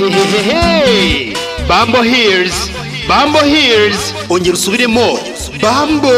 Hehehehe! Bambo Hills, Bambo Hills, ongera usubiremo Bambo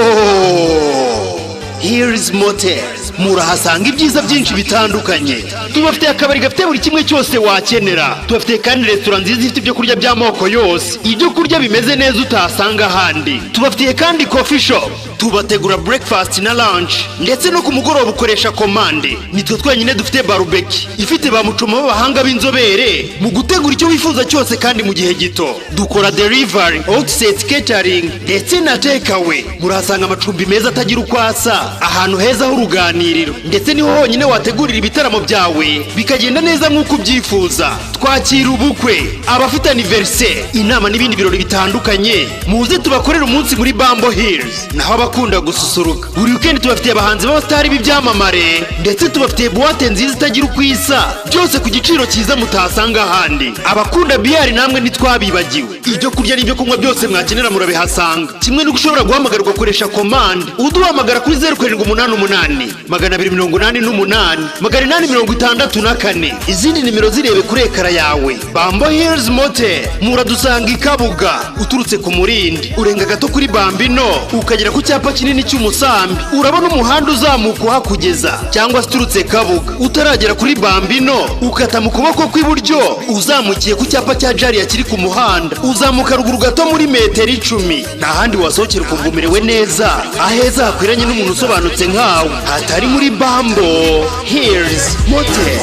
Hills Motel. Murahasanga ibyiza byinshi bitandukanye. Tubafitiye akabari gafite buri kimwe cyose wakenera. Tubafitiye kandi resitora nziza ifite ibyo kurya by'amoko yose, ibyo kurya bimeze neza utasanga ahandi. Tubafitiye kandi coffee shop, tubategura breakfast na lunch, ndetse no ku mugoroba ukoresha komande. Nitwe twenyine dufite barbecue ifite ba mucoma b'abahanga b'inzobere mu gutegura icyo wifuza cyose kandi mu gihe gito. Dukora delivery, outset catering ndetse na takeaway. Murahasanga amacumbi meza atagira uko asa, ahantu heza h'uruganiriro, ndetse niho honyine wategurira ibitaramo byawe bikagenda neza nk'uko ubyifuza. Twakira ubukwe, abafite anniversaire, inama n'ibindi birori bitandukanye. Muze tubakorere umunsi muri Bambo Hills. Naho abakunda gususuruka, buri weekend tubafitiye abahanzi b'abasitari b'ibyamamare, ndetse tubafitiye boîte nziza itagira uko isa, byose ku giciro cyiza mutasanga ahandi. Abakunda biyari namwe ntitwabibagiwe. Ibyo kurya n'ibyo kunywa byose mwakenera murabihasanga, kimwe n'uko ushobora guhamagara ugakoresha komande. Uduhamagara kuri 0788 288 864. Izindi nimero zirebe kuri écran yawe. Bambo Hills Motel, muradusanga i Kabuga, uturutse ku Murindi, urenga gato kuri Bambino, ukagera ku cyapa kinini cy'umusambi, urabona umuhanda uzamuka uhakugeza. Cyangwa se uturutse Kabuga utaragera kuri Bambino, ukata mu kuboko kw'iburyo uzamukiye ku cyapa cya Jariya kiri ku muhanda, uzamuka ruguru gato muri metero 10. Nta handi wasohokera ukumva umerewe neza, aheza hakwiranye n'umuntu usobanutse nkawe, hatari muri Bambo Hills Motel.